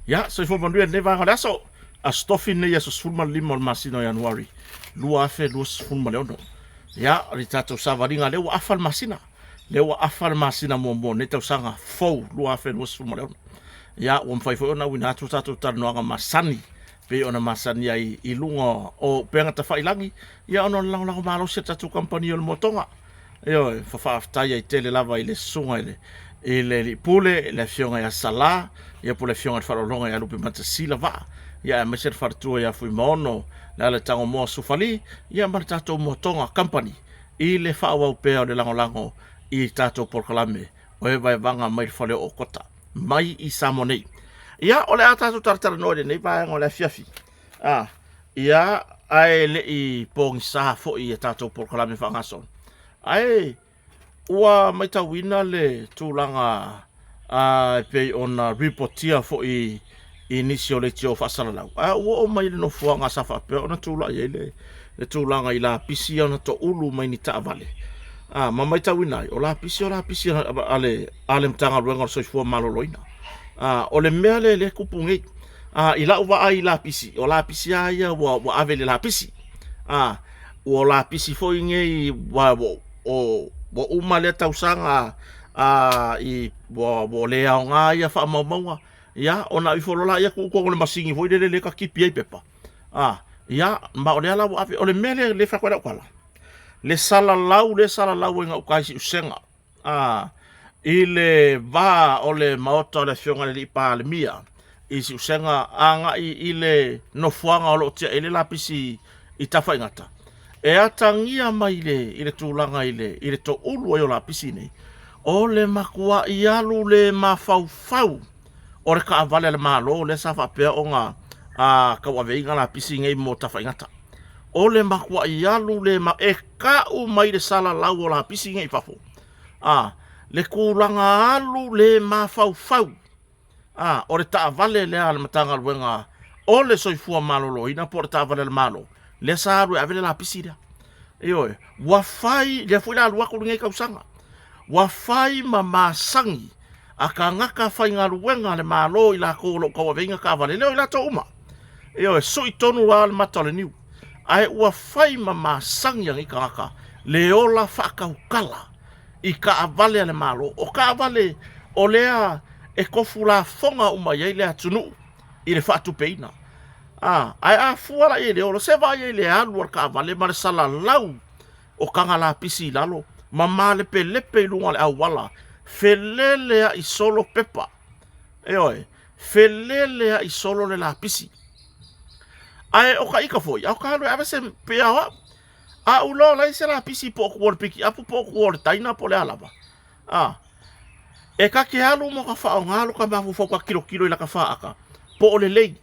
Ia, soifua manuia i lenei vaega o le aso. Aso Tofi lenei aso 15 o le masina o Ianuari 2026. Ia, o le tatou savaliga lea ua afa le masina. Lea ua afa le masina muamua o lenei tausaga fou 2026. Ia, ua mafai foi ona auina atu tatou talanoaga masani pei ona masani ai i luga o upega tafailagi, ia ona o le lagolago malosi a le tatou kamupani o le Motoga. Ioe, faafetai ai tele lava i le susuga i le i le alii pule, le afioga ia Sala, ia po o le afioga i le Faaaloaloga ia Lupematasila Vaa, ia aemaise le faletua ia Fuimaono, Lealaiatagomoa Sufali, ia ma le tatou Motoga Company i le faaauau pea o le lagolago i tatou polokalame o Evaevaga mai le Faleoo o Kota mai i Samoa nei. Ia, o le a tatou talatalanoa i lenei vaega o le afiafi. Ah, ia, ae le i pogisa foi i tatou polokalame faagasolo. Ae ua matauina le tulaga e pei ona ripotia foi i nisi o leitio faasalalau, ae ua oo mai i le nofoaga sa faapea ona tulai ai le, le tulaga i lapisi ona toulu mai ni taavale. A, ma matauina ai, o lapisi o lapisi a le, a le Matagaluega o le Soifua Maloloina. A, o le mea lea lea e tupu nei, a, i lau vaai i lapisi, o lapisi lava ia ua, ua ave i le lapisi. A, ua lapisi foi nei, ua, ua, ua uma lea tausaga a, i, ua, ua le aoga ia faamaumauga, ia ona ifo loa lea tuu i totonu o le masini foi lele lea e tatipi ai pepa. A, ia, ma o lea la ua ave, o le mea lea lea e fai atu ai lau tala, le salalau lea e salalau ai gauta i Siusega, a, i le va o le maota o le afioga i le alii Palemia i Siusega agai i le nofoaga o lo o tiai ai le lapisi i Tafaigata, e atagia mai i le, i le tulaga i le, i le toulu ai o lapisi nei, o le matuai alu le mafaufau o le taavale a le Malo lea sa faapea ona a, tauaveina lapisi nei mo Tafaigata. O le matuai alu le ma, e tau mai le salalau o lapisi nei i fafo, a, le tulaga alu le mafaufau A, o le taavale lea a le Matagaluega o le Soifua Maloloina po o le taavale a le Malo, lea sa alu e ave le lapisi lea. Ioe, ua fai, lea foi la alu atu lenei tausaga, ua fai ma masani a tagata faigaluega a le Malo i latou o lo o tauaveina taavale, lea o i latou uma. Ioe, sui tonu lava le mata o le niu. Ae ua fai ma masani a nei tagata le ola faatautala i taavale a le Malo. O taavale o lea e tofu lafoga uma i ai le atunuu i le faatupeina. A, ae a fua la i ai le ola, se vaai ai le alu a le taavale ma le salalau o taga lapisi i lalo ma malepelepe i luga o le auala, feleleai solo pepa. Ioe, feleleai solo le lapisi. Ae o ka ika foi, a o ka alu e ave se pea o au. A ou loa leai se lapisi po o tua o le pikiapu po o tua o le taina po o le a lava. A, e ta te alu ma ka faaaoga lo ta mafaufau ta tilotilo i lata faata po o lelei.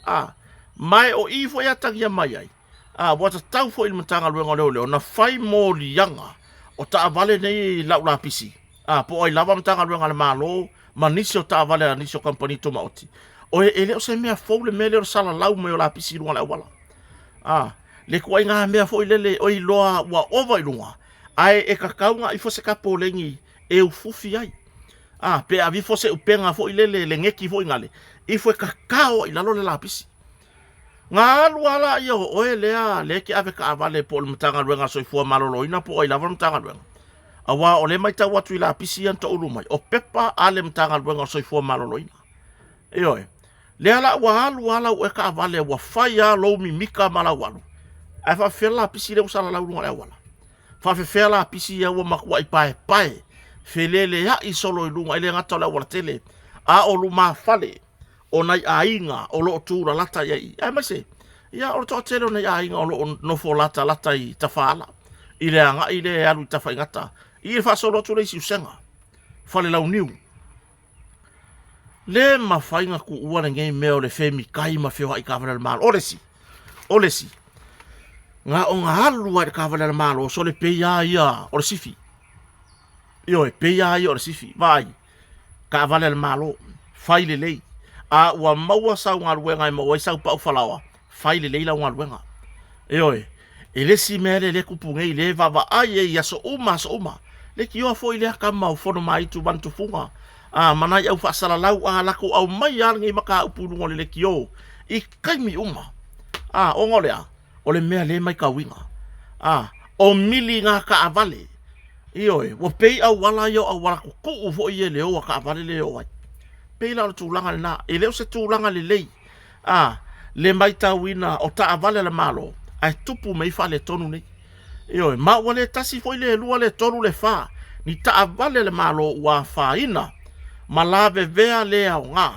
A, ma e o i foi e atagia mai ai, a, ua tatau foi i le Matagaluega o Leoleo ona fai moliaga o taavale nei lau lapisi, a, po o ai lava Matagaluega a le Malo ma nisi o taavale a nisi o kamupani tumaoti. O e, e le o se mea fou le mea lea o le salalau mai o lapisi i luga o le auala. A, le ituaiga mea foi lele oi loa ua ova i luga, ae e tatau ona ifo se tapoleni e ufufi ai. A, pe ave ifo se upega foi lele, le geki foi nale, ifo e kakao ai i lalo le lapisi. Na alu lava laia o oe lea, lea e te ave taavale po o le Matagaluega a le Soifua Maloloina po o ai lava le Matagaluega. Aua o lea e matau atu i lapisi ia na toulu mai, o pepa a le Matagaluega o le Soifua Maloloina. Ioe. Lea la ua alu lava lau oe taavale ua fai lava lou mimika ma lau alu. Ae faafefea le lapisi lea ua salalau i luga o le auala? Faafefea lapisi ia ua matuai paepae feleleai solo i luga, e le gata o le aualatele, a o lumafale o nai aiga o lo o tulalata i ai. Aemaise, ia o le toatele o nai aiga o lo o nofo latalata i Tafaala, i le agai lea e alu i Tafaigata, i le faasolo atu lea i Siusega, Falelauniu. Le mafai na tuua lenei mea o le femikai ma feoai taavale a le Malo. O le isi, o le isi, na ona alu lava i le taavale a le Malo, sole pei lava ia o le sifi. Ioe, pei lava ia o le sifi. Vaai, taavale a le Malo, fai lelei. A ua maua sau galuega e maua ai sau pau falaoa, fai lelei lau galuega. Ioe, e le isi mea lea e tupu nei, lea e vaavaai ai i aso uma aso uma. Leitioa foi lea tama o Fonomaitu Vani Tufuga, A, ma nai au faasalalau a lakou aumai lava lenei mataupu i luga o le leitio i taimi uma. A, ona o le a? O le mea lea e matauina. A, o mili na taavale. Ioe, ua pei auala ia o auala tutuu foi ia i le o a taavale lea e o ai. Pei la o le tulaga lena, e le o se tulaga lelei a le matauina o taavale a le Malo ae tupu mai ai faaletonu nei. Ioe, ma ua le tasi foi le lua le tolu le fa ni taavale a le Malo ua afaina ma lavevea le aoga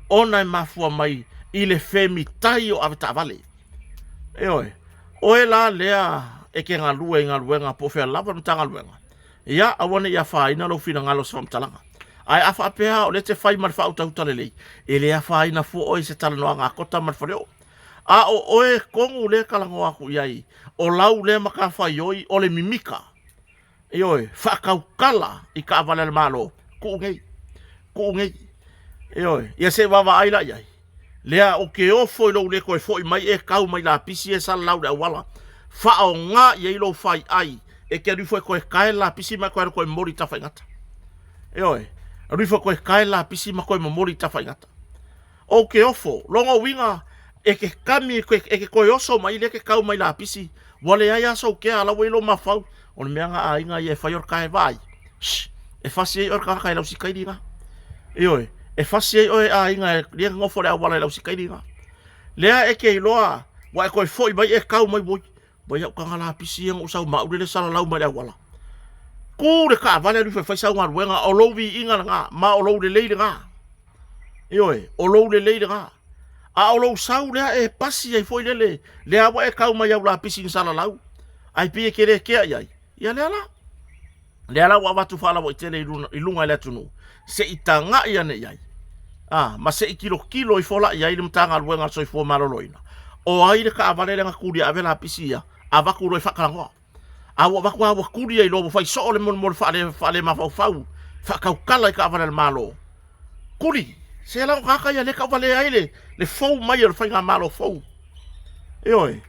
ona e mafua mai i le femitai o avetaavale. Ioe, oe la lea e te galue i galuega po o fea lava le Matagaluega, ia aua ne i afaina lou finagalo i se faamatalaga. Ae a faapea o lea e te fai ma le faautauta lelei, e le afaina fua oe i se talanoaga a Kota ma le faleoo. A o oe tonu lea e talanoa atu i ai, o lau lea matafaioi o le mimika. Ioe, faatautala i taavale a le Malo, tuu nei, tuu nei. Ioe, ia se i vaavaai la i ai. Lea ou te ofo i lou le toe foi mai e tau mai lapisi e salalau i le auala. Faaaoga i ai lou faiai e te alu ifo e toe tae le lapisi ma e toe alu toe momoli i Tafaigata. Ioe, alu ifo e toe tae le lapisi ma toe momoli i Tafaigata. Ou te ofo, lona uiga e te kami e te toe oso mai lea e te tau mai lapisi, ua leai lava sou kea, la ua i lou mafaufau, o le mea na a aiga ia e fai o le tae vaai, shh, e fasi ai oe le tagata e lausikaili ina. Ioe, e fasi ai oe aiga e lea nofo le auala e lausikaili ina. Lea e te iloa, ua e toe foi mai e tau mai oi, vai au taga lapisi ia na ou sau ma au lele salalau mai le auala. Tu le taavale alu ifo e fai sau galuega, o lou viiga lena, ma o lou lelei lena. Ioe, o lou lelei lena. A o lou sau lea e pasi ai foi lele, lea ua e tau mai au lapisi na salalau, ae pei e te le kea i ai, ia lea la. Lea la ua avatu faalauaitele i luga, i luga i le atunuu, se i tagai ane i ai, a, ma se i tilotilo ifo la i ai le Matagaluega o le Soifua Maloloina, o ai le taavale lea na tuli e ave lapisi ia, avatu loa e faatalanoa. A ua avatu lava ua tuli ai loa ua fai soo le molemole faale, faale-mafaufau, faatautala i taavale a le Malo. Tuli, se la o tagata ia lea e tauvalea ai le, le fou mai o le faigamalo fou. Ioe.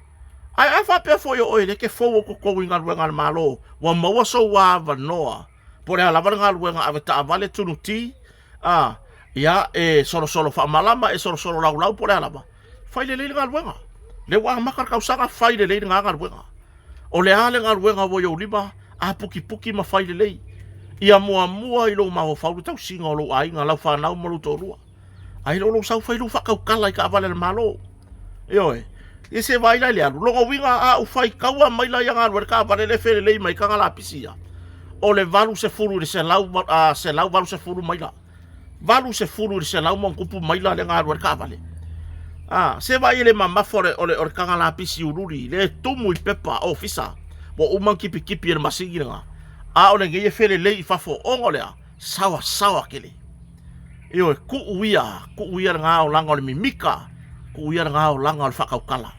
Ae a faapea foi o oe lea e te fou o totonu i galuega a le Malo, ua maua sou avanoa, po o le a lava le galuega ave taavale tunu ti, a, ia, e solosolo faamalama, e solosolo laulau po o le a lava, fai lelei le galuega. Lea ua amata le tausaga, fai lelei lena galuega. O le a le galuega ua i ou lima, apukipuki ma fai lelei. Ia muamua i lou mafaufau le tausiga o lou aiga, lau fanau ma lou toalua. Ae le o lou sau fai lou faatautala i taavale a le Malo. Ioe. Ia se vaai la i le alu. Lona uiga a ou fai taua mai la ia galuega le taavale lea e felelei mai taga lapisi ia. O le 80 i le 100, 180 maila. 80 i le 100 ma ona tupu maila lea na alu ai le taavale. A, se vaai i le mamafa o le, o le, o le taga lapisi uliuli, lea e tumu i pepa ofisa, ua uma ona tipitipi e le masini lena. A o lenei e felelei i fafo, ona o le a? Saoasaoa tele. Ioe, tuu ia, tuu ia lena olaga o le mimika, tuu ia lena olaga o le faatautala.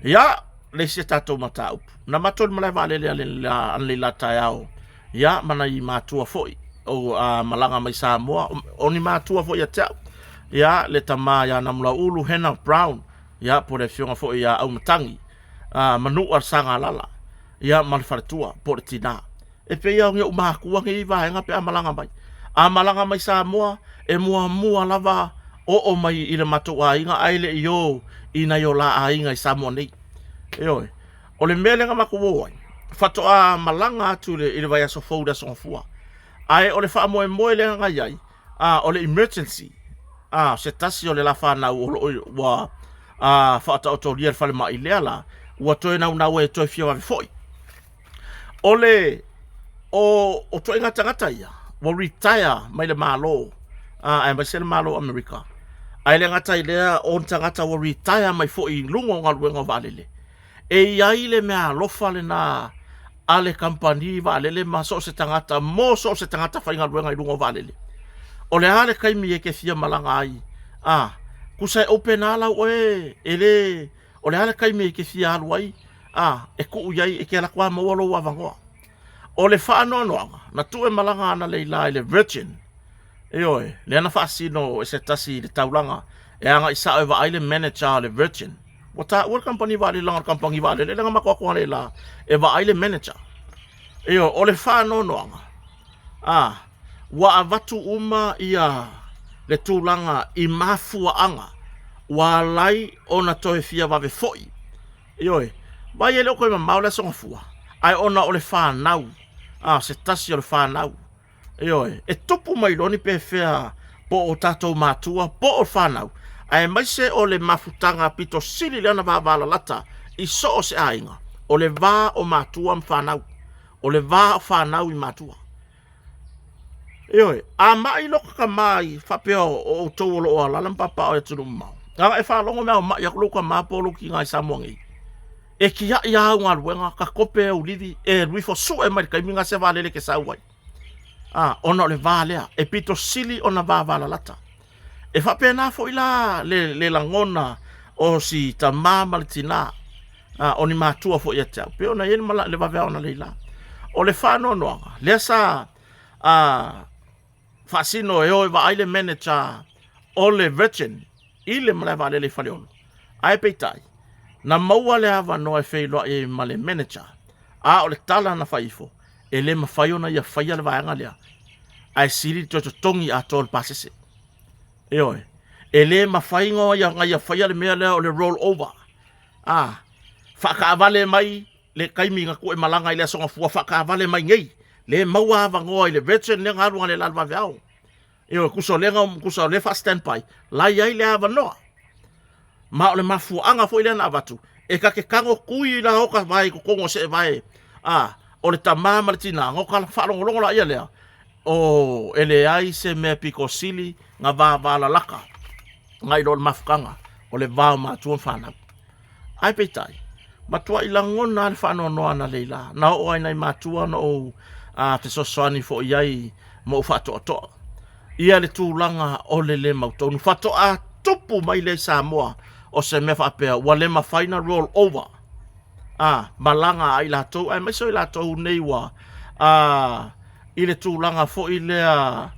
Ia, le isi a tatou mataupu. Na matou i le malae vaalele analeila taeao, ia, ma nai matua foi, o a, malaga mai Samoa, o ni matua foi ia te au. Ia, le tama ia Namulauulu, Hannah Brown, ia, po o le afioga foi ia Aumatagi, a, Manua Sagalala, ia, ma le faletua, po o le tina. E pei lava o ni ou matua nei vaega pe a malaga mai. A malaga mai Samoa, e muamua lava oo mai i le matou aiga ae le i o i nai o la aiga i Samoa nei. Ioe. O le mea lea na matou o ai, faatoa malaga atu i le, i le vaiaso fou i le Aso Gafua. Ae o le faamoemoe lea na i ai, a, o le emergency, a, se tasi o le la fanau o lo o ua a, faataotolia i le falemai lea la, ua toe naunau ai e toe fia vave foi. O le o o ituaiga tagata ia ua retire mai le Malo aemaise le Malo o Amerika. Ae le gata i lea o ni tagata ua retire mai foi i luga o galuega o vaalele. E i ai le mea alofa lena a le kamupani vaalele ma so o se tagata mo so o se tagata faigaluega i luga o vaalele. O le a le taimi e te fia malaga ai? A, tusa e open lava lau oe e le O le a le taimi e te fia alu ai, a, e tuu i ai, e te alu atu lava maua lou avanoa. O le faanoanoaga, na tuu e malaga ana Leila i le Virgin, ioe, lea na faasino e se tasi i le taulaga e agai sao e vaai le manager o le Virgin. Ua taua le kamupani vaalele leaga o le kamupani vaalele lea na matou atu analeila e vaai le manager. Ioe, o le faanoanoaga, a, Ua avatu uma ia le tulaga i mafuaaga ua ala ai ona toe fia vave foi. Ioe, vaai e le o toe mamao le Aso Gafua, ae ona o le fanau, a, se tasi o le fanau. Ioe, e tupu mai loa ni pefea po o tatou matua po o fanau, aemaise o le mafutaga pito sili lea ona vavalalata i so o se aiga, o le va o matua ma fanau, o le va o fanau i matua. Ioe, a mai lota tama i faapea o outou o lo o alaala ma papaaao i atunuu mamao, leaga e faalogo mea o mai atu lou tama po o lou tina i Samoa nei, e tiai lava au galuega, tatope au livi, e alu ifo sue mai le taimi lena se vaalele e te sau ai. A, ona o le va lea, e pito sili ona vavalalata. E faapena foi la le, le lagona o si tama ma le tina, a, o ni matua foi ia te au, pei ona i ai le, mala, le vaveao analeila. O le faanoanoaga, lea sa a, faasino e o e vaai le manager o le Virgin i le malae vaalele i Faleolo. Ae peitai, na maua le avanoa e feiloai ai ma le manager, a o le tala na fai ifo, e le mafai ona ia faia le vaega lea, ae sili le toe totogi atoa o le pasese. Ioe, e le mafai ona ia faia le mea lea o le roll over. A, faakaavale mai le taimi na tuu e malaga i le Aso Gafua, faakaavale mai nei, le maua avanoa i le Virgin lea na alu analeila i le vaveao. Ioe, tusa o lea na, tusa o lea faa-stand by, la e i ai le avanoa. Ma o le mafuaaga foi lea na avatu, e ta te tago tui la ota vae i totonu o see vae, a, o le tama ma le tina, ona ota faalogologo laia lea, o, e leai se mea pito sili na vavalalata nai lo le mafutaga o le va o matua ma fanau. Ae peitai, matuai lagona lava le faanoanoa analeila, na oo ai nai matua na ou a, fesoasoani foi i ai ma ou faatoatoa ia le tulaga o le le mautonu. Faatoa tupu mai lea i Samoa o se mea faapea ua le mafai na roll over a, malaga a i latou, aemaise o i latou nei ua a, i le tulaga foi lea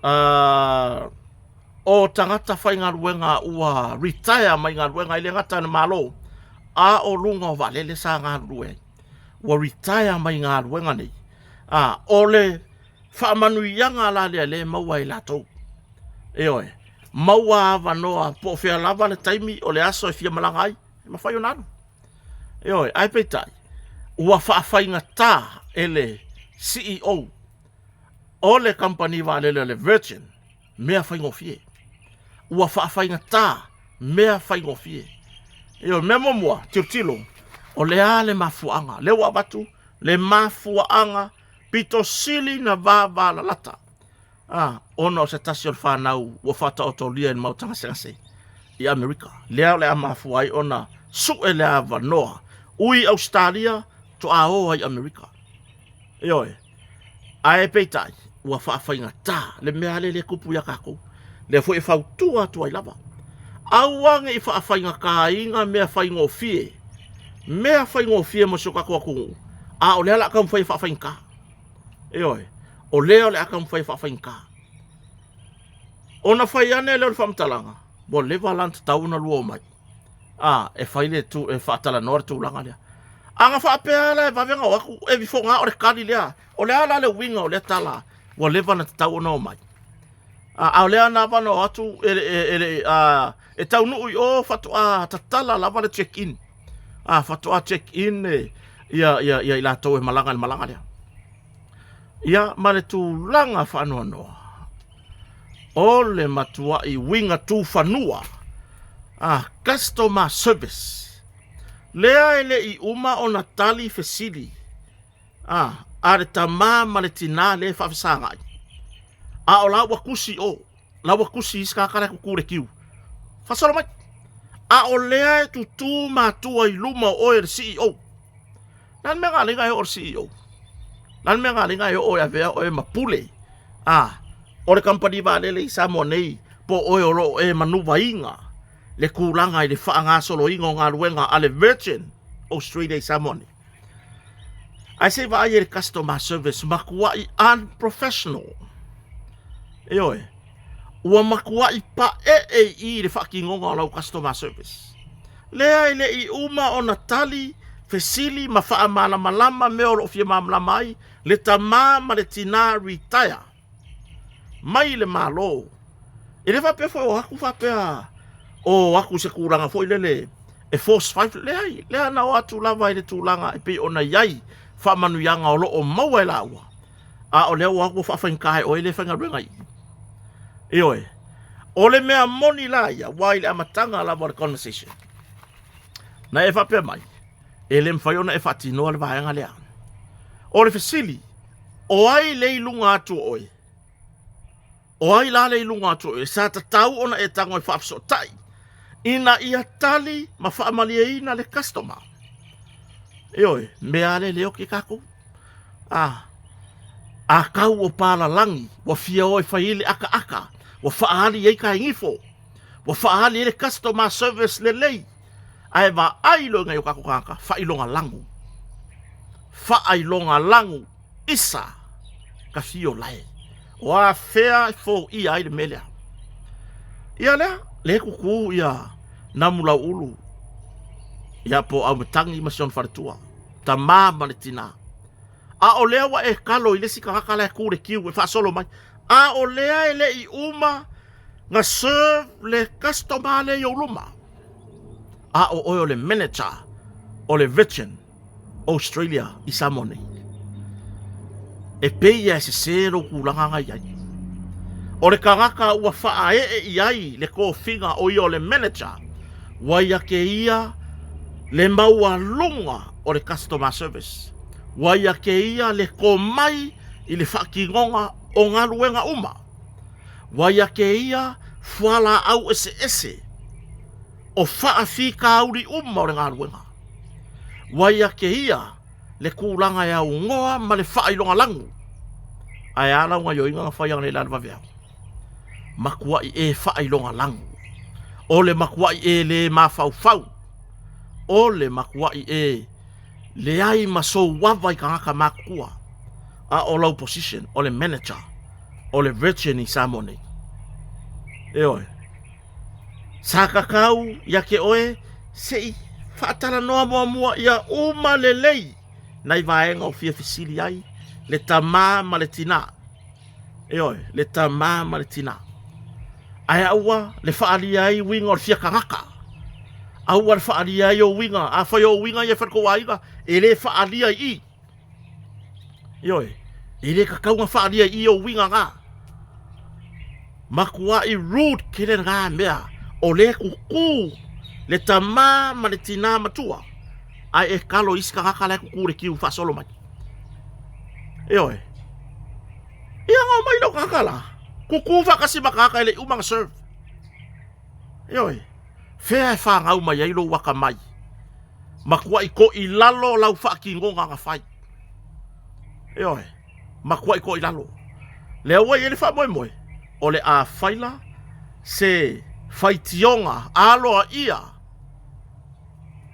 a, o tagata faigaluega ua retire mai galuega e le gata i le Malo, a o luga o vaalele sa galulue ai, ua retire mai galuega nei. A, o le faamanuiaga la lea lea e maua e latou. Ioe, maua avanoa po o fea lava le taimi o le aso e fia malaga ai, e mafai ona alu. Ioe, ae peitai, ua faafaigata e le CEO o le kamupani vaalele o le Virgin mea faigofie. Ua faafaigata mea faigofie. Ioe, mea muamua, tilotilo, o le a le mafuaaga? Lea ua avatu le mafuaaga pito sili na vavalalata a, ona o se tasi o le fanau ua faataotolia i le maota gasegase i Amerika. Lea o le a mafua ai ona sue le avanoa ui Ausetalia toa o ai Amerika. Ioe. Ae peitai, ua faafaigata le mea lea le tupu ia tatou. Lea foi e fautua atu ai lava. Aua ne i faafaigataina mea faigofie, mea faigofie mo si o tatou atunuu, a o lea o le a taumafai e faafaigata. Ioe, o lea o le a taumafai e faafaigata. Ona fai ane lea o le faamatalaga, ua leva la ona tatau ona lua omai. A, e fai le tu, e faatalanoa le tulaga lea. A na faapea la e vave ona o atu, e vifoga o le tali lea. O le a la le uiga o lea tala, ua leva ona tatau ona omai. A, a o lea na ava ona o atu e, e, e, a, e taunuu i o faatoa tatala lava le check in. A, faatoa check in e, ia, ia, ia i latou e malaga i le malaga lea. Ia, ma le tulaga faanoanoa, o le matuai uiga tufanua, a, customer service, lea e le i uma ona tali fesili, a, a le tama ma le tina lea e faafesagai, a o la ua tusi o, la ua tusi isi tagata la e tutu i le kiu, faasolo mai. A o lea e tutu matua i luma o oe le CEO. Le a le mea na ala ai ona e oo i le CEO? Le a le mea na ala ai ona e oo e avea oe ma pule? A, o le kamupani vaalele i Samoa nei, po o oe o lo o e manuvaina le tulaga i le faagasoloina o galuega a le Virgin Australia i Samoa nei. Ae se i vaai i le customer service matuai unprofessional. Ioe, ua matuai paee i i le faatinoga o lau customer service. Lea e le i uma ona tali fesili ma faamalamalama mea o lo o fia malamalama ai le tama ma le tina retire. mai le Malo. E le faapea foi o aku faapea o aku i se tulaga foi lele e force five, leai, lea na o atu lava i le tulaga e pei ona i ai faamanuiaga o lo o maua e laua, a o lea ua o atu ua faafaigata e oe le faigaluega i i. Ioe, o le mea moni la ia, aua i le amataga lava o le conversation, na e faapea mai, e le mafai ona e faatinoa le vaega lea. O le fesili, o ai le i luga atu o oe? O ai la le i luga atu o oe? Sa tatau ona e tago e faafesootai ina ia tali ma faamalieina le customer. Ioe, mea a le le oki tatou. A, a kau o palalagi, ua fia o e fai ai le akaaka, ua faaali ai taegifo, ua faaali ai le customer service lelei, ae vaai loa i nai o tatou tagata, faailoga lagu, faailoga lagu isa ka fio lae. O a fea e foia ai le mea lea? Ia lea, le kuku ia Namulauulu, ia po o Aumatagi ma si ona faletua, tama ma le tina. A o lea ua e kalo i le isi tagata la e tu le kiu e faasolo mai. A o lea e le i uma na serve le customer lea i ou luma. A o oe o le manager o le Virgin Australia i Samoa nei. E pei ia e sese lou tulaga na i ai. O le tagata ua faaee i ai le tofiga o ia o le manager, ua ia te ia le maualuga o le customer service. Ua ia te ia le tomai i le faatinoga o galuega uma. Ua ia te ia fualaau eseese o faafitauli uma o le galuega. Ua ia te ia le tulaga e aunoa ma le faailoga lagu. Ae a lau gaioiga na fai analeila i le vaveao? Matuai e faailoga lagu. O le matuai e le mafaufau. O le matuai e leai ma sou ava i tagata matutua. A o lau position o le manager o le Virgin i Samoa nei. Ioe. Sa kakau ia te oe se i faatalanoa muamua ia uma lelei nai vaega o fia fesili ai le tamā ma le tinā. Ioe, le tamā ma le tinā. Ae aua le faaalia ai uiga o le fia tagata. Aua le faaalia ai o uiga. Afai o uiga ia e fai le tou aiga, e le faaalia i i. Ioe, e le tatau ona faaalia i i ou uiga na. Matuai rude tele lena mea o lea e tutu le tama ma le tina matua ae e kalo i isi tagata la e tutu le kiu faasolo mai. Ioe. Ia na omai lou tagata la. Tutu faatasi ma tagata e le i uma ona serve. Ioe. Fea e fanau mai ai lou akamai? Matuai toilalo lau faatinoga na fai. Ioe, matuai toilalo. Lea ua i ai le faamoemoe, o le a faila se faitioga aloaia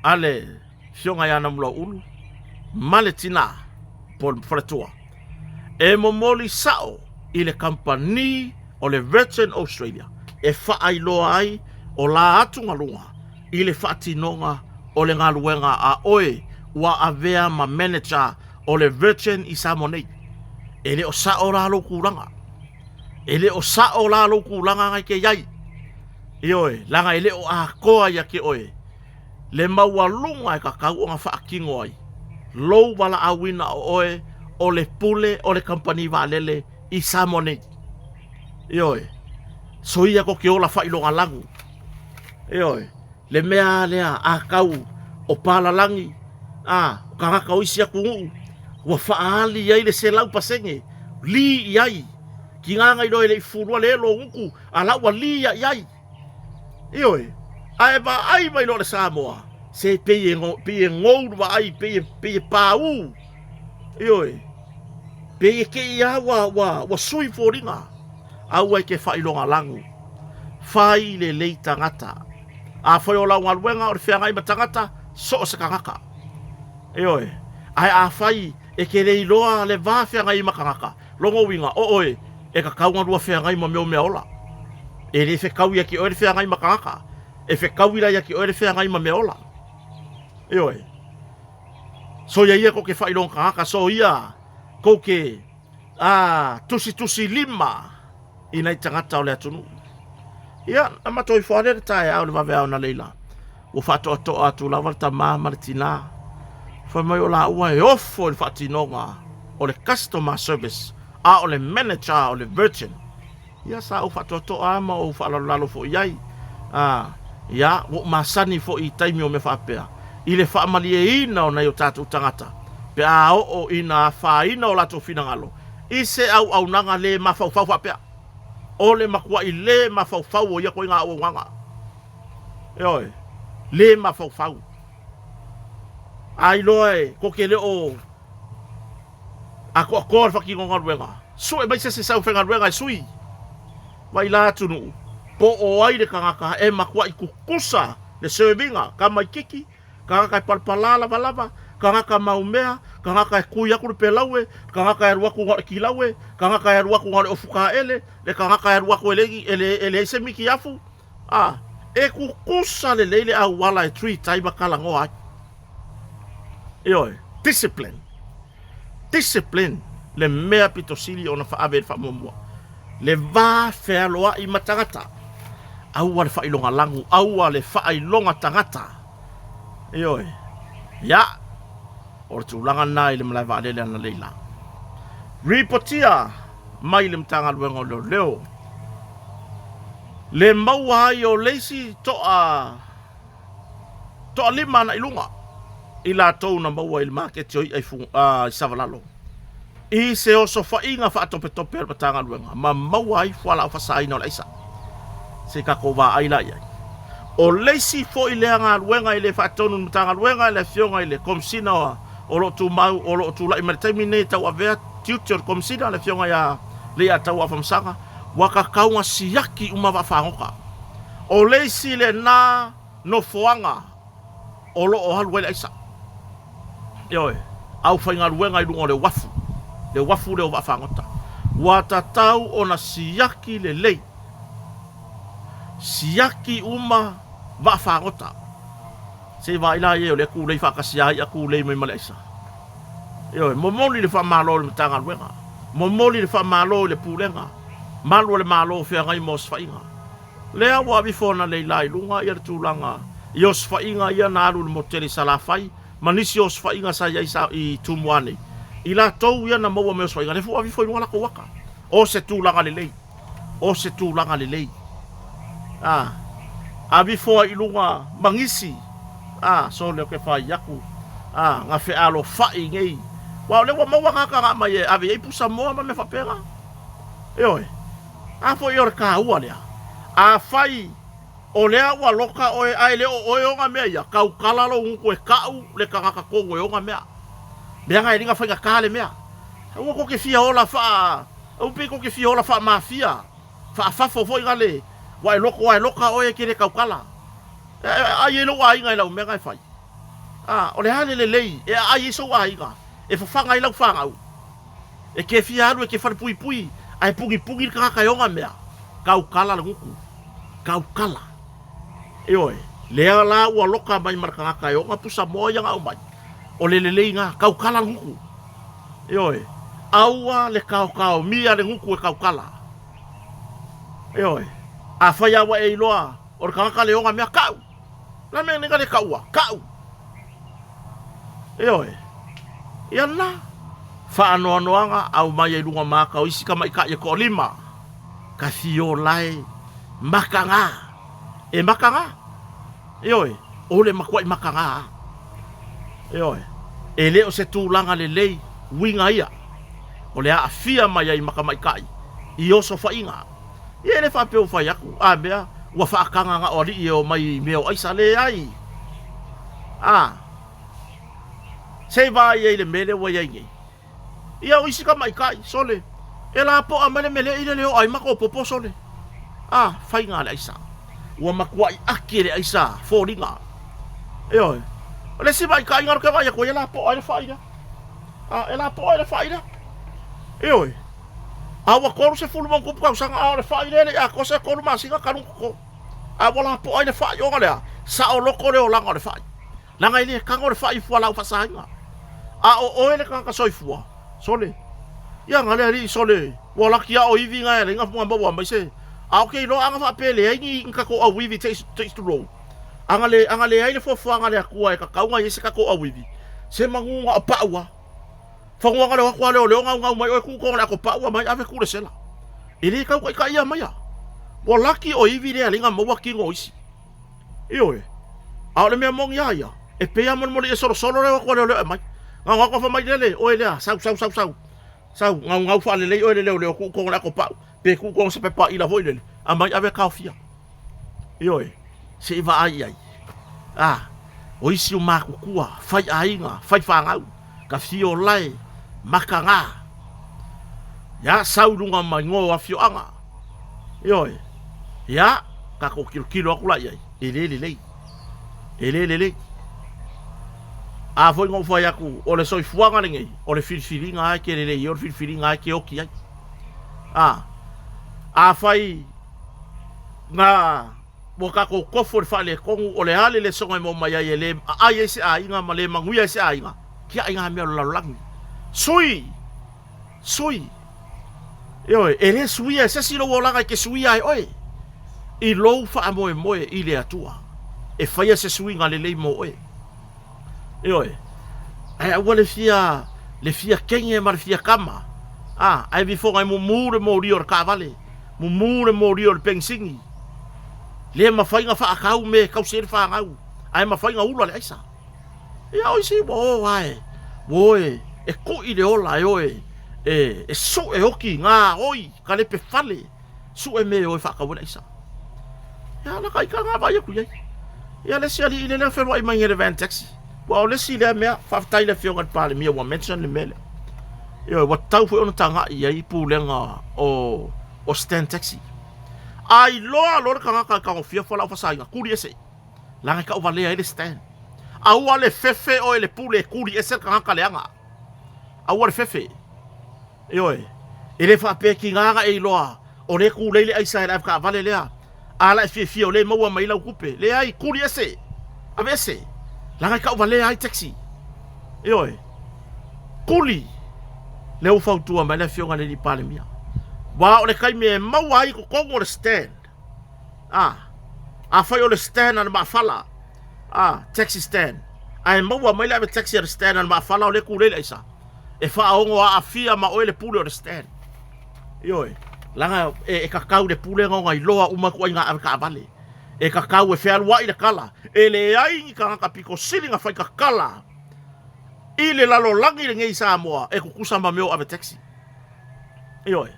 a le Afioga ia Namulauulu ma le tina po o le faletua e momoli sao i le kamupani o le Virgin Australia e faailoa ai o la atugaluga i le faatinoga o le galuega a oe ua avea ma manager o le Virgin i Samoa nei. E le o sao la lou tulaga. E le o sao la lou tulaga na e te i ai. Ioe, leaga e le o atoa ia te oe le maualuga e tatau ona faatino ai lou valaauina o oe o le pule o le kamupani vaalele i Samoa nei. Ioe, soia ko ke ola faailoga lagu. Ioe, le mea a lea a kau o palalangi, a, o tagata o isi atunuu, ua faaali ai le 100%, li i ai, ki gaga iloa e le i fulua le elo o gutu, a la ua li ia i ai. Ioe, ae vaai mai loa le Samoa, se pei e, pei e gou le vaai, pei e, pei e paū. Ioe, pei e kei a ua, ua, ua sui foliga. Aua e ke faailoga lagu. Fai lelei tagata. Afai o lau galuega o le feagai ma tagata, so o se tagata. Ioe, ae afai e ke le iloa le va feagai ma tagata, Lona uiga, o oe, e tatau ona lua feagai ma mea o meaola. E le fetau ia te oe le feagai ma tagata, e fetaui la ia te oe le feagai ma meaola. Ioe. So ia ia kou te faailoga tagata, so ia kou te a, tusitusi lima. i nai tagata o le atunuu. Ia, na matou ifo lava lea i le taeao i le vaveao analeila, ua faatoatoa atu lava le tama ma le tina, fai mai o laua e ofo i le faatinoga o le customer service, a o le manager o le Virgin. Ia, sa ou faatoatoa lava ma ou faalalolalo foi i ai. A, ia, ua ou masani foi i taimi o mea faapea, i le faamalieina o nai o tatou tagata, pe a oo ina afaina o latou finagalo i se auaunaga le mafaufau faapea. O le matuai le mafaufau o ia koiga auaunaga. Ioe, le mafaufau. A iloa e koke le o atoatoa le faatino galuega, sue mai se isi sau faigaluega e sui. Vai la atunuu, po o ai le tagata e matuai tutusa le serviga, tamaititi, tagata e palapala lavalava, tagata maumea, tagata e tui atu le pelaue, tagata e alu atu na o le kilaue, tagata e alu atu na o le ofu taele, le tagata e alu atu e leai, e le, e leai se mitiafu, a, e tutusa lelei le auala e treat ai ma talanoa ai. Ioe, discipline. Discipline le mea pito sili ona faaave i le faamuamua. Le va fealoai ma tagata. Aua le faailoga lagu, aua le faailoga tagata. Ioe. Ia, o le tulaga lena i le malae vaalele analeila. Ripotia mai le Matagaluega o Leoleo le maua ai o le isi toa toalima agai luga i latou na maua i le maketi o i'a i Savalalo i se osofaiga faatopetope a le Matagaluega ma maua ai fualaau faasāina o le aisa. Se i tatou vaai la i ai. O le isi foi lea galuega e le faatonu i le Matagaluega le Afioga i le Komesina o lo o tumau o lo o tulai mai i le taimi lenei e tauavea tiute o le Komesina le Afioga ia Leiataua Afamasaga ua tatau ona siaki uma vaafagota. O le isi lena nofoaga o lo o alu ai le aisa. Ioe, aufaigaluega i luga o le uafu, le uafu lea o vaafagota. Ua tatau ona siaki lelei, siaki uma vaafagota. Se i vaai la i ai o lea e tulei faatasi lava i'a tulei mai ma le aisa. Ioe, momoli le faamalo i le Matagaluega, momoli le faamalo i le Pulega, malu o le Malo o feagai ma osofaiga. Lea ua aveifo analeila i luga ia le tulaga i osofaiga ia na alu i le motu tele i Salafai ma nisi o osofaiga sa i ai i Tumua nei. I latou ia na maua mai osofaiga, lea foi ua aveifo i luga latou ata. O se tulaga lelei. O se tulaga lelei. A, aveifo ai i luga ma nisi. A, sole ou te fai atu. A, na fealofai nei. Aua o lea ua maua tagata na aumai e ave i ai pusa moa ma mea faapena. Ioe. A foi o le taua lea. Afai o lea ua loka oe ae le o oe e ona mea ia, tautala lou gutu e kau le tagata tonu e ona mea. Leaga e liga faigata le mea. Aua tou te fia ola faa, aua pei tou te fia ola faamafia, faafafo foi gale, ua e loko a e loka oe e te le tautala. E aai ai lou aiga i lau mea na e fai. A, o le a le lelei e aai ai sou aiga, e fafaga ai lau fanau. E te fia alu e te falepuipui ae pugipugī le tagata e ona mea, tautala le gutu. Tautala. Ioe, lea la ua loka mai ma le tagata e ona pusa moa ia na aumai, o le lelei na, tautala le gutu. Ioe, aua le taotaomia le gutu e tautala. Ioe, afai lava ua e iloa o le tagata le ona mea, kau! La mea nei ka le kaua, kau! Ioe. Ia lena. Faanoanoaga aumai ai luga maka o isi tamaitai e toalima. Ka fiola e makaga. E makaga. Ioe. O le matuai makaga a. Ioe. E le o se tulaga lelei uiga ia. O le aafia mai ai ma tamaitai i osofaiga. Ia e le faapea ua fai atu, a mea ua faataga na o alii e omai i mea o aisa. Leai. A. Se i vaai ai i le mea lea ua i ai nei. Ia o isi tamaitai, sole, e lapoa mai le mele'i lea le oa ai matou popo, sole. A, faiga a le aisa. Ua matuai ake le aisa foliga. Ioe. O le isi maitaiga ou te vaai atu ai e lapoa ai le fai lea. A, e lapoa ai le fai lea. Ioe. A ua 30 ma ona tupu tausaga, a o le fai lea e le i atoa se tolu masina talu ona toto. A ua lapoa ai le fai, ona lea, saoloto le olaga o le fai. Leaga e le tago le fai i fualaau faasaina. A o oe le tagata soifua, sole. Ia nga le alii sole ua laki a o ivi nga e alai nga maua mai se a o ke iloa a nga faapea e leai ni ni tatou auivi te tulou a nga le a nga leai le fuafuaga a le Atua e tatau ona i ai se tatou auivi se manu na o pau a fanua na le o atu a leoleo gaugau mai oe tuu tonu le ato pau mai ave tuu le sela e le tau taitaia maia ua laki o ivi lea alai na maua tino o isi. Ioe. A o le mea moni lava ia, e pei lava molimoli e solosolo le o atu a leoleo e aumai. Na ona o atu lava fai mai, Lele, oe lea, sau, sau, sau, sau, sau, gaugau faalelei oe le leoleo, tuu tonu le ato pau, pe tuu tonu se pepa ila foi lele, aumai ave taofia. Ioe, se i vaai i ai. A, o isi o matutua, fai aiga, fai fanau, tafio lae, mataga. Ia, sau i luga ma igoa o afioaga. Ioe. Ia, tatou tilotilo atu la i ai, e le lelei. E le lelei. A foi na ou fai atu, o le soifuaga lenei, o le filifiliga lava e te lelei ai, o le filifiliga lava e te oti ai. A, afai na ua tatou tofu i le faaletonu, o le a le lesona e maua mai ai e le aai ai se aiga ma le manuia ai se aiga, tiai ngā mea o le lalolagi. Sui! Sui! Ioe, e le suia e se isi lou olaga e te suia ai oe i lou faamoemoe i le Atua e faia se suiga lelei mo oe. Ioe, ae aua le fia le fia kenge ma le fia kama, a, ae vifoga e mumu le moli o le taavale, mumu le moli o le penisini. Le mafai na faatau me e tausi ai le fanau, ae mafai na ula le aisa. Ia o isi ua o ae, ua o e, e kui le ola e o e, e, e sue oki gaoi kalepe fale, sue mea e o e faatau ai le aisa. Ia ala ka ika nga vaai atu i ai. Ia le isi alii lea na feloai mai nei le van taxi. Ua o le isi lea mea, faafetai i le afioga i le Palemia ua mention le mea lea. Ioe, ua tatau foi ona tagai i ai pulega o, o stand taxi. A iloa loa le tagata e tagofia fualaau faasaina, tuli ese. Leaga e tauvalea ai le stand. Aua le fefe oe le pule e tuli ese le tagata leaga. Aua le fefe. Ioe. E le faapea e tiga ona e iloa o lea e tulei le aisa e le avetaavale lea. A la e fiafia o lea e maua mai ai lau tupe. Leai, tuli ese. Aveese. Leaga e tauvalea ai taxi. Ioe. Tuli. Lea ua fautua mai le afioga i le alii Palemia. Aua o le taimi e maua ai i totonu o le stand. A, afai o le stand a le maafala, a, taxi stand, ae maua mai le ave taxi a le stand a le maafala o lea e tulei le aisa, e faaogo aafia ma oe le pule o le stand. Ioe, leaga e, e tatau le pulega ona iloa uma ituaiga ave taavale. E tatau e fealuai le tala, e leai ni tagata pito sili na fai tatala i le lalolagi lenei i Samoa e tutusa ma mea o ave taxi. Ioe.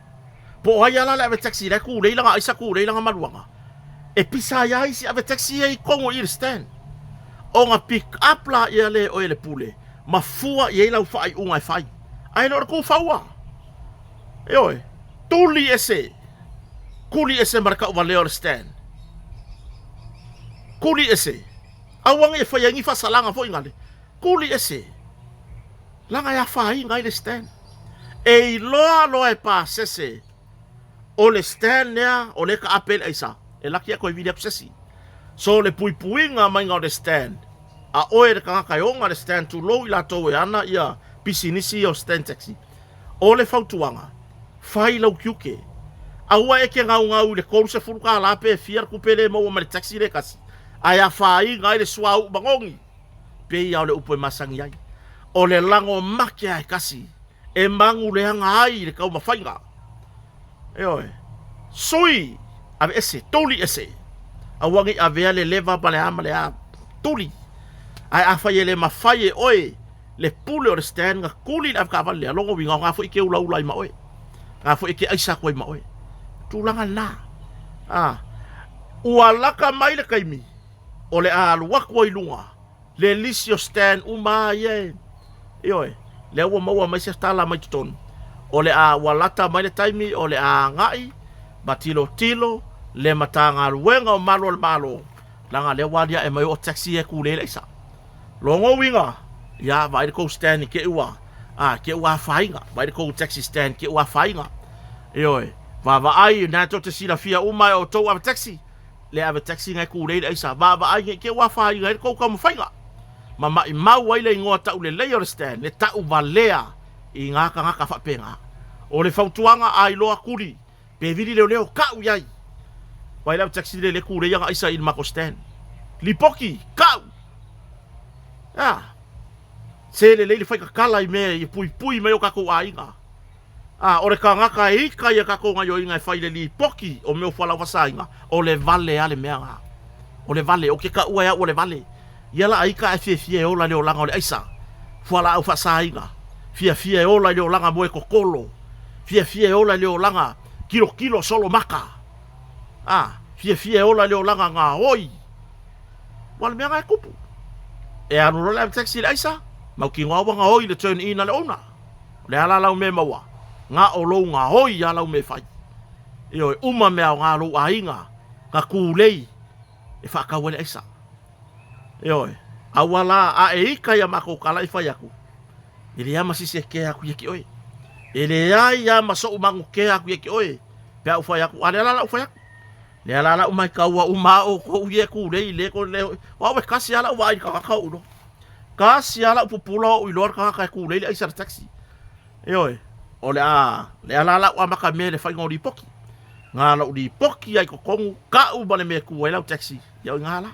Po o ai lava la le ave taxi la e tulei lana aisa tulei lana maluaga, e pisa ai lava isi ave taxi ia i totonu i i le stand. Ona pick up laia lea e oe le pule ma fua i ai lau faaiuga e fai. Ae le o le tufaua. Ioe. Tuli ese. Tuli ese ma le tauvalea o le stand. Tuli ese. Aua nei e fai ai ni faasalaga foi ngale. Tuli ese. Leaga e afaina ai le stand. E iloa loa e pasese o le stand lea o lea e taape ai le aisa, e laki atu e vili atu se isi. So le puipuiga maiga o le stand, a oe le tagata e ona le stand tulou i latou e ana ia pisinisi ia o stand taxi, o le fautuaga, fai lau tiute. Aua e te gaugau i le $30 pe fia le tupe lea e maua mai le taxi lea e tasi, ae afaina ai le suauu manogi. Pei lava o le upu e masani ai, o le lago make lava e tasi e maguleaga ai le taumafaiga. Ioe, sui, aveese, tuli ese. Aua ne i avea le leva ma le a ma le a, tuli. Ae afai e le mafai e oe le pule o le stand na tuli le avetaavale lea, lona uiga o na foi e te ulaula ai ma oe. Na foi e te aisa atu ai ma oe. Tulaga lena. A, ua lata mai le taimi o le a alu atu ai luga le lisi o stand uma a ia e ioe lea ua maua mai se tala mai totonu o le a ua lata mai le taimi o le a agai ma tilotilo le Matagaluega o Malu o le Malo leaga lea ua aliae mai o taxi e kule le aisa logo uiga ia vaai le kou stand i te ua a te ua afaina vaai le kou taxi stand te ua afaina ioe vaavaai na tou te silafia uma e outou ave taxi le ave taxi ngai kulei le aisa vaavaai nei te ua afaina ai le tou taumafaiga ma maimau ai le igoa taulelei o le stand le tauvalea i ngā tagata faapena. O le fautuaga a iloa kuli pe vili leoleo ka'u i ai. Vaai lau taxi lea le kulei aga aisa i le matou stand. Lipoti ka'u. A. Se lelei le fai tatala i mea e puipui mai o tatou aiga. A, o le tagata e ita i a tatou gaioiga e fai le lipoti o mea o fualaau faasaina, o le vale a le mea na. O le vale, ou te taua e au o le vale. Ia la a ita ae fiafia e ola i le olaga o le aisa, fualaau faasaina, fiafia e ola i le olaga moe totolo, fiafia e ola i le olaga kilokilo solo maka, a, fiafia e ola i le olaga gaoi. Ua le mea na e tupu. E alu loa le ave taxi i le aisa, mautinoa ua gaoi i le turn in a le owner. O le a la lau mea e maua? Na o lou gaoi a lau mea e fai. Ioe, uma mea aoga lou aiga, na tulei e faatau ai le aisa. Ioe, aua la a e ita ia matou tala e fai atu, e leai ma se isi e kea atu ia te oe. E leai lava ma so'u manutea atu ia te oe pe a ou fai atu, a lea la la ou fai atu. Lea la la ou maitaua uma a outou ia e tulei le ko le o au e kasi a lau vaai i le tagata ou iloa. Kasi a lau pupula ou iloa le tagata e tulei le aisa le taxi. Ioe, o le a lea la la ou amata mea le faiga o lipoti. Nga lou lipoti ai totonu ka'u ma le mea e tu ai lau taxi. Ia o iga la.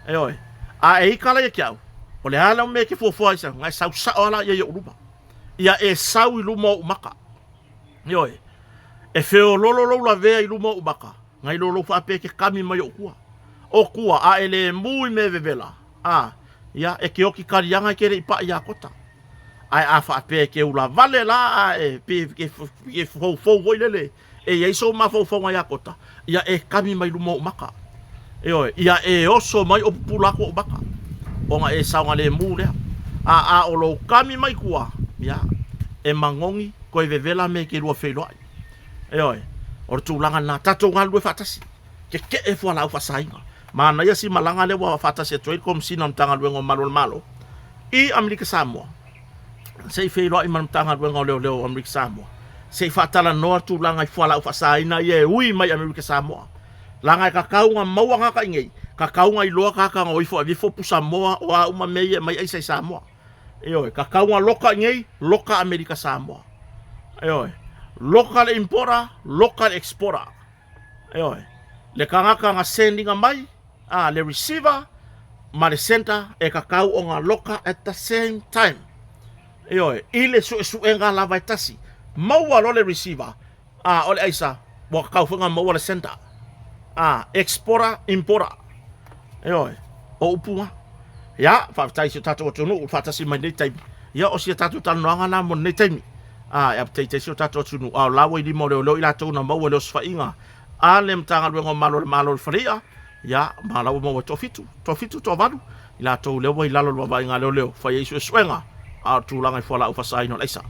Ioe, a e ita la ia te au, o le a lau mea e te fuafua ai sau, nga e sau sa'o a la ia i ou luma. Ia e sau i luma o ou maka. Ioe, e feololo lou lavea i luma o ou maka, nai lo lou faapea e te kami mai ou tua. O tua, a e le mu i mea vevela, a, ia, e te oti kaliaga e te le i paʻi iā Kota. Ae a faapea e te ula vale la a e, pe e te foufou foi lele, e i ai sou mafaufauga iā Kota, ia e kami mai luma o ou maka. Ioe, ia e oso mai o pupula atu ou maka, ona e saogalemu lea. A, a o lou kami mai tua, ia, e magogi toe vevela me ke lua feiloai. Ioe, o le tulaga lena, tatou galulue faatasi, keke'e fualaau faasaina. Manaia si malaga lea ua faatasi atu ai le Komesina o le Matagaluega o Malu o le Malo i Amerika Samoa, se i feiloai ma le Matagaluega o Leoleo o Amerika Samoa, se i faatalanoa le tulaga i fualaau faasaina ia e ui mai Amerika Samoa. Laga e kakau ga maua gaka i nei, kakau ga iloa kaka ga o ifo avifo pusa moa o a uma mea ia e mai aisa i Samoa. Ioe, kakau ga loka i nei, loka Amerika Samoa. Ioe, loka le importer, loka le exporter. Ioe, le kagaka ga sendinga mai, a le receiver ma le sender e kakau o ga loka at the same time. Ioe, i le suesuega lava e tasi. Maua loa le receiver, A, o le aisa, ua kakau foi nga maua le sender. A, exporter, importer. Ioe, o upu nga. Ia, faafetai i si o tatou atunuu faatasi mai lenei taimi. Ia, o si a tatou talanoaga na mo lenei taimi. A, e update ai si o tatou atunuu. A o la ua i lima o leoleo i latou na maua le osofaiga a le Matagaluega o Malo o le Malo o le Faleia, ia, ma la ua maua toafitu, toafitu, toavalu, i latou lea ua i lalo o le vaavaaiga a leoleo, fai ai suesuega, a o le tulaga i fualaau faasaina o le aisa.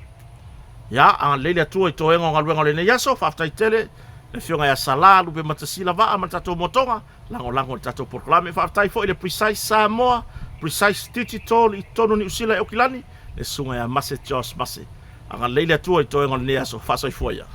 Ia, agalelei le Atua i toega o galuega o lenei aso, faafetai tele le Afioga ia Sala Lupematasila Vaa ma le tatou motoga, lagolago i le tatou polokalame. Faafetai foi i le Precise Samoa, Precise Digital i totonu o Niu Sila e Aukilani, le Susuga ia Mase Josh Mase. Agalelei le Atua i toega o lenei aso, faasoifua ia.